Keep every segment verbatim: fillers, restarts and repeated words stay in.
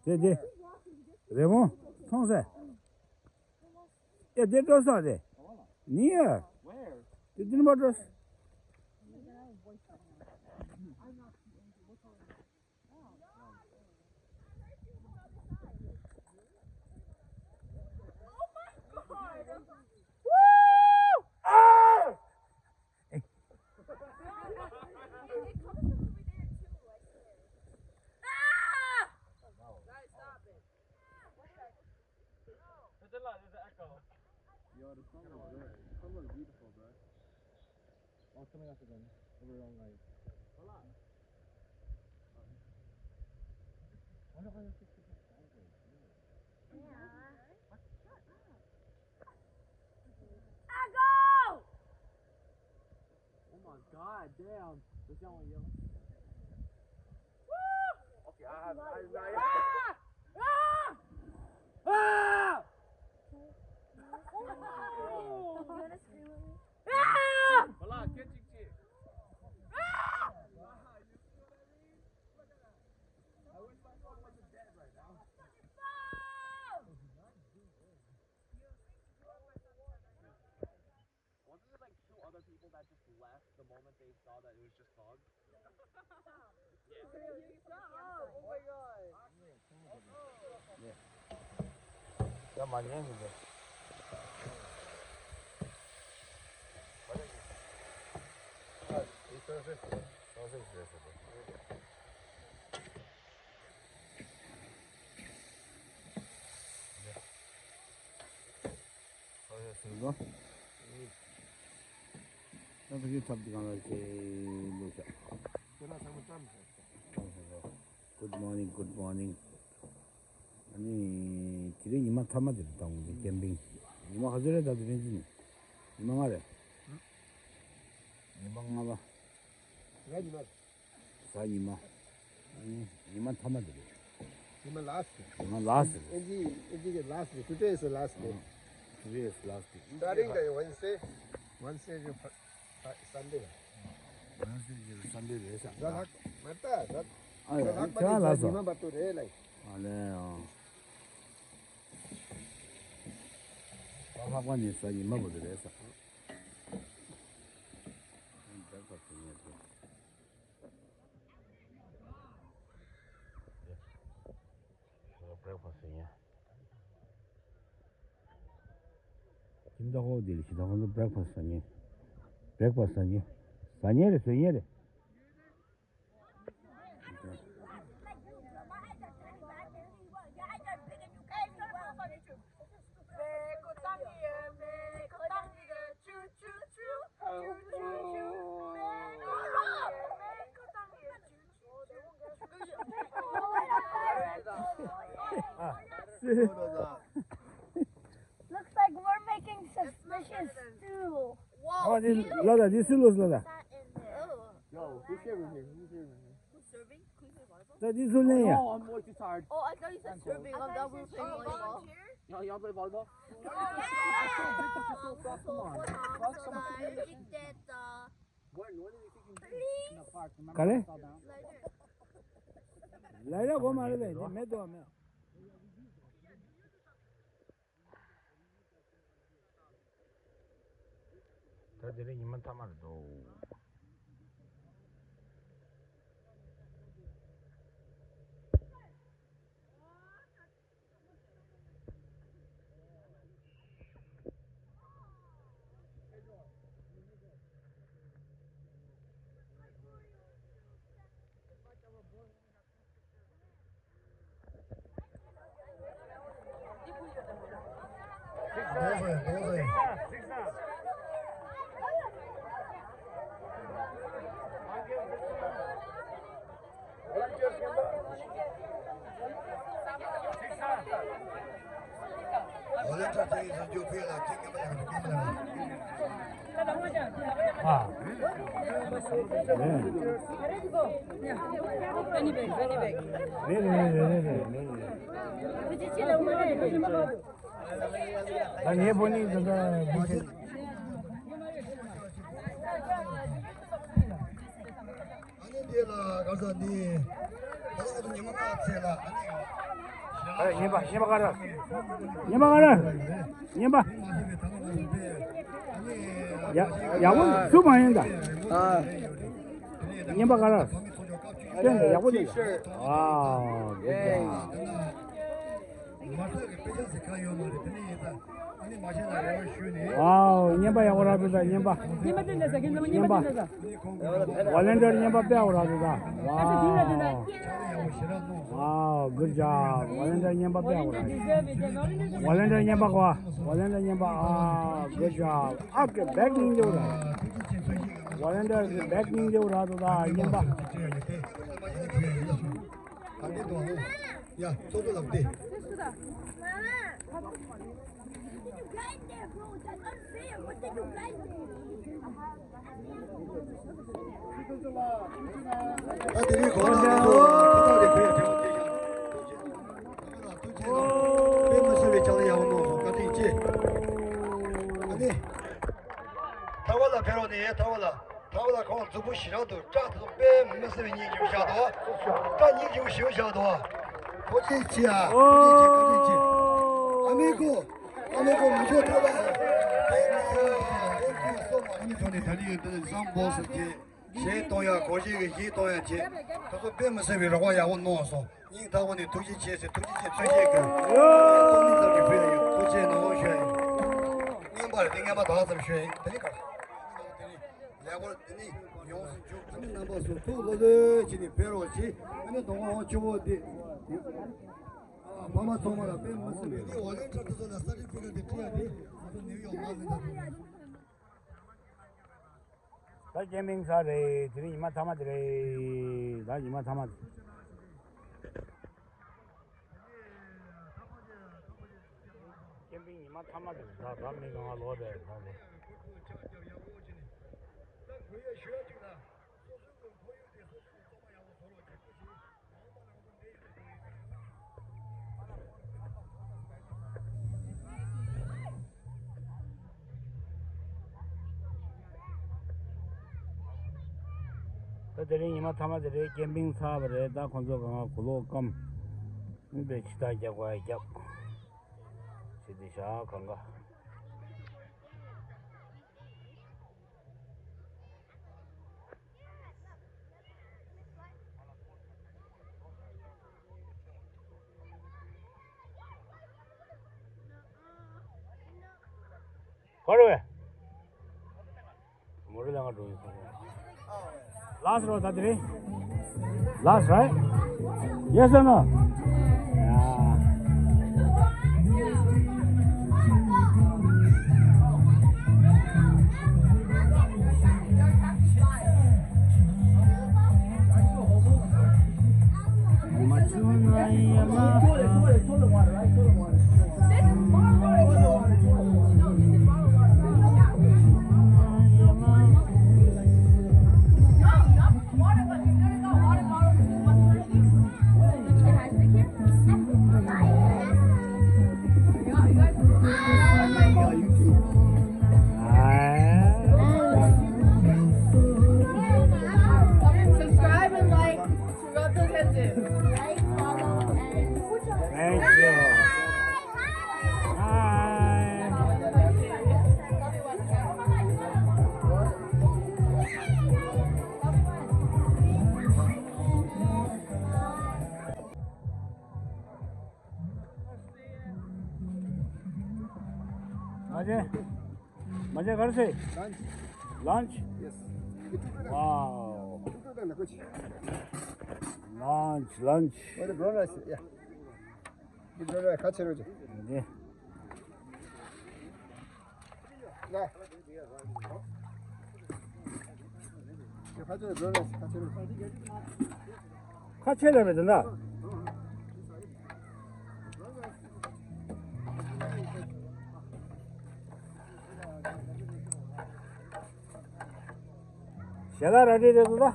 དེ་དེ། རེ་མོ། མཐོང་ས། ཨེ་དེ་འགྲོ་ས་རེད། ནི་ཡ། དེ་དེ་ནི་མ་འགྲོ་ས། Yo, the sun looks good. The sun looks beautiful, bro. Oh, it's coming up again. Over wrong way. Hold on. Wonder why this is sideways. Yeah. I go! Oh my god, damn. This guy went yellow. Woo! Okay, I have, I have, I have. Ah! Ah! Ah! Ah! I wish my phone wasn't dead right now. Wasn't there like two other people that just left the moment they saw that it was just fog? Yeah. Oh my god. Yeah. ཡ་མ་ཉན་གི་འདུག Good morning, good morning. ཨ་ནི་དེ་རིང་ཉི་མ་མཐའ་མ་དེ་རུ་བཏང་གི་ཀེམ་པིང་། ཉི་མ་ག་ཚོད་རེད་ད་དེ་རིང་ཉི་མ་ལྔ་རེད། ཉི་མ་ལྔ་པ། གཟའ་ཉི་མ། གཟའ་ཉི་མ། ཨ་ནི་ཉི་མ་མཐའ་མ་དེ་རེད། ཉི་མ་last day. ཉི་མ་last day རེད། ཨིན་ཇི་ཨིན་ཇི་གི་last day. Today is the last day. Today is last day. Starting the Wednesday. Wednesday is your fir- Sunday རེད། Wednesday རེད། Sunday རེད་ཤག་གཟའ་ལྷག་མ་ད་གཟའ་ཨ་ཡ་གཟའ་ལྷག་པ་ཁྱེད་རང་ལ་ནི་གཟའ་ཉི་མ་བར་དུ་རེད་ལ། ཨ་ལས་ཨང་། གཟའ་ལྷག་པ་ནི་གཟའ་ཉི་མ་བར་དུ་རེད་ཤག breakfast ཡིན། ཁྱིམ་བདག་ཁོ་དེ་ལ་ཞིག་ད་ཁོང་ཚོ་breakfast ཟ་ཉེ། breakfast ཟ་ཉེ། ཟ་ཉེ་རེད་ཟ་ཉེ་རེད། Looks like we're making suspicious stew. ཨ་དེ་ལ་ད་དེ་སུ་ལོས་ལ་ད། Yo, who's serving here? Who's serving here? Who's serving? Who's serving? ད་དེ་སུ་ལེན་ཡ། Oh, I'm way too tired. Oh, I thought you said serving. I thought you said serving. Y'all, y'all play volleyball? Yeah. Come on. Come on. When, when are you kicking in the park? Remember I fell down? Later. Later, go, Mary. ད་དེ་རིང་ཉི་མ་མཐའ་མ་རེད་འདུག་ད་ངའི་ཕོ་ཉིད་ད་ལྟ་མི་ཤེས། ཨ་ནི་འདི་ལ་ག་ས་འདི་ད་ལྟ་ང་ཚོ་ཉི་མ་ལྔ་ཚེས་ལ་ཨ་ནི། ཨ། རྔན་པ། རྔན་པ་ག་རེ། རྔན་པ་ག་རེ། རྔན་པ། ཡ། ཡག་པོ་སུ་མ་ཡིན་ད། ཨ། རྔན་པ་ག་རེ། སྟོན་དང་ཡག་པོ་འདུག། ཨ། གུ་ཇོབ། ཝའོ། རྔན་པ་ཡག་པོ་རག་འདུག་ད། རྔན་པ། རྔན་པ་སྟོན་དང་ཟེར་གི་འདུག། རྔན་པ། ཝོ་ལན་ཊིར་རྔན་པ་དཔེ་ཡག་པོ་རག་འདུག་ད། ཝའོ། ཝའོ། གུ་ཇོབ། ཝོ་ལན་ཊིར་རྔན་པ་དཔེ་ཡག་པོ་རག་འདུག། ཝོ་ལན་ཊིར་རྔན་པ་གོ། ཝོ་ལན་ཊིར་རྔན་པ། ཨ། གུ་ཇོབ། ཨ་ཀེ། བེག་སྙིང་རྗེ་པོ་རེད། ཝོ་ལན་ཊིར་གི་བེག་སྙིང་རྗེ་པོ་རག་འདུག་ད། རྔན་པ། ཡ། ཚོགས་གཙོ་ལགས་བདེ། ད་དེ་རིང་གོང་ས་མཆོག་ཐུགས་ཐག་རེ་བོད་ཡ་དྲན་པ་དེ་བཞག་ཐུགས་རྗེ་གནང་། དཔེ་མི་སྲིད་པའི་ཕྱག་ལས་ཡག་པོ་གནང་སོང་། བཀའ་དྲིན་ཆེ། ཨ་ནི། ཐར་པ་ལགས་ཕེབས་རོགས་གནང་། ཐར་པ་ལགས། ཐར་པ་ལགས་ཁོང་རྫིག་པོ་ཞེ་དྲག་འདུག། སྐྲ་དེ་ཚོ་དཔེ་མི་སྲིད་པའི་སྙིང་རྗེ་པོ་བཞག་འདུག། སྐྲ་སྙིང་རྗེ་པོ་ཞེ་པོ་བཞག་འདུག། ཐུགས་རྗེ་ཆེ་ཨ། ཐུགས་རྗེ་ཆེ། བཀའ་དྲིན་ཆེ། ཨ་མའི་ཁུ། ཨ་མའི་ཁུ་མི་ཆོག་ཐར་པ། དཔེ་མི་སྲིད་པའི་སོ་མ་གཉིས་ཐོག་ནས་ད་ནི་ཡོད་དེ་བསམ་བོ་སི་ཆེ། གཞས་གཏོང་ཡག་སྒོར་གཞས་ཀྱི་གཞས་གཏོང་ཡག་བྱས། དེ་ཚོ་དཔེ་མི་སྲིད་པའི་རོགས་པ་ཡག་པོ་གནང་སོང་། སྙིང་ཐག་པ་ནས་ཐུགས་རྗེ་ཆེ་ཟེར། ཐུགས་རྗེ་ཆེ། ཚོད་ཆེ་གི་ཡོ། ཐུགས་རྗེ་ཆེ་ནོ་ཞུ་ཡ་ཡིན། རྔན་པ་རེད་དེ། རྔན་པ་ད་ཙམ་ཞུ་ཡ་ཡིན། དེ་ནི་ག་རེ། ལེགས་པོ་དེ་ནི་ཡོངས་སུ་འཇུག། ཨ་ནི་རྣམ་པ་ཚོ་ཐུགས་བློ་ལྷོད་བྱས་ནས་ཕེབས་རོགས་གྱིས། ཨ་ནི་གདོང་པ་ཧོ་ཆུ་བོ་དེ། ཨ། ཕ་མ་ཚང་མ་ལ་དཔེ་མི་སྲིད་པའི། དེ་ཝོ་ལན་ཊིར་དེ་ཚོ་ལ་སར་ཊི་ཕི་ཀེཊ་དེ་སྤྲད་ཡ་དེ་ང་ཚོ་ནིའུ་ཡོག་མ་ཟིན་ད། ད་ཀེམ་པིང་ཚར་རེད། དེ་རིང་ཉི་མ་མཐའ་མ་དེ་རེད། ད་ཉི་མ་མཐའ་མ་དེ། ཀེམ་པིང་ཉི་མ་མཐའ་མ་དེ་རེད། ད་ད་མི་གང་ག་ལོག་རེད་ད་དེ། ད་དེ་རིང་ཉི་མ་མཐའ་མ་དེ་རེད། ཀེམ་པིང་ཚར་བ་རེད། ད་ཁོང་ཚོ་གང་ག་གོས་ལོག་སྐམ། ཨིན་པའི་ཕྱི་ཐག་རྒྱག་པ་རྒྱབ། ཕྱི་དེ་བཞག་གང་ག། ག་རེ་བས། མོ་རི་ལ་ང་འགྲོ་ཡིན་སོང་། Last རོ་ད་དེ་རིང་། Last, right? Yes or no? Yeah. Subscribe and like. Rub those hands in. Like, follow, and thank you. Hi. Ajay. མ་བྱས་ག་རེ་ཟེར། Lunch. Lunch? Yes. Wow. Lunch, lunch. What a brown rice, yeah. Brown rice, ཁ་ཕྱེ་རོགས་བྱེད། ནི། ཡ། ཁ་ཕྱེ་རོགས་བྱེད། ཁ་ཕྱེ་རོགས་བྱེད། ཁ་ཕྱེ་ལ་མེད་ད། ཞལ་ལག་རལ་གྲི་རེད་འདུག་ད།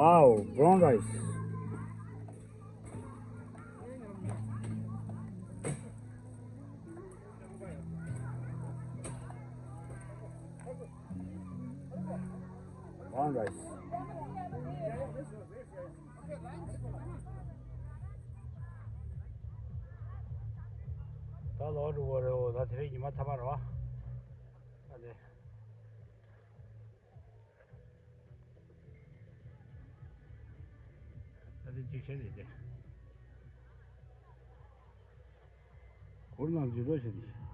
Wow, brown rice. ད་ལོག་འགྲོ་གི་རེད། འོ་ད་དེ་རིང་ཉི་མ་མཐའ་མ་རེད་པ། ཨ་ནི། ད་དེ་གཅིག་བྱས་ནས་དེ། གུར་ནང་འཛུལ་འགྲོ་བྱས་ཏེ།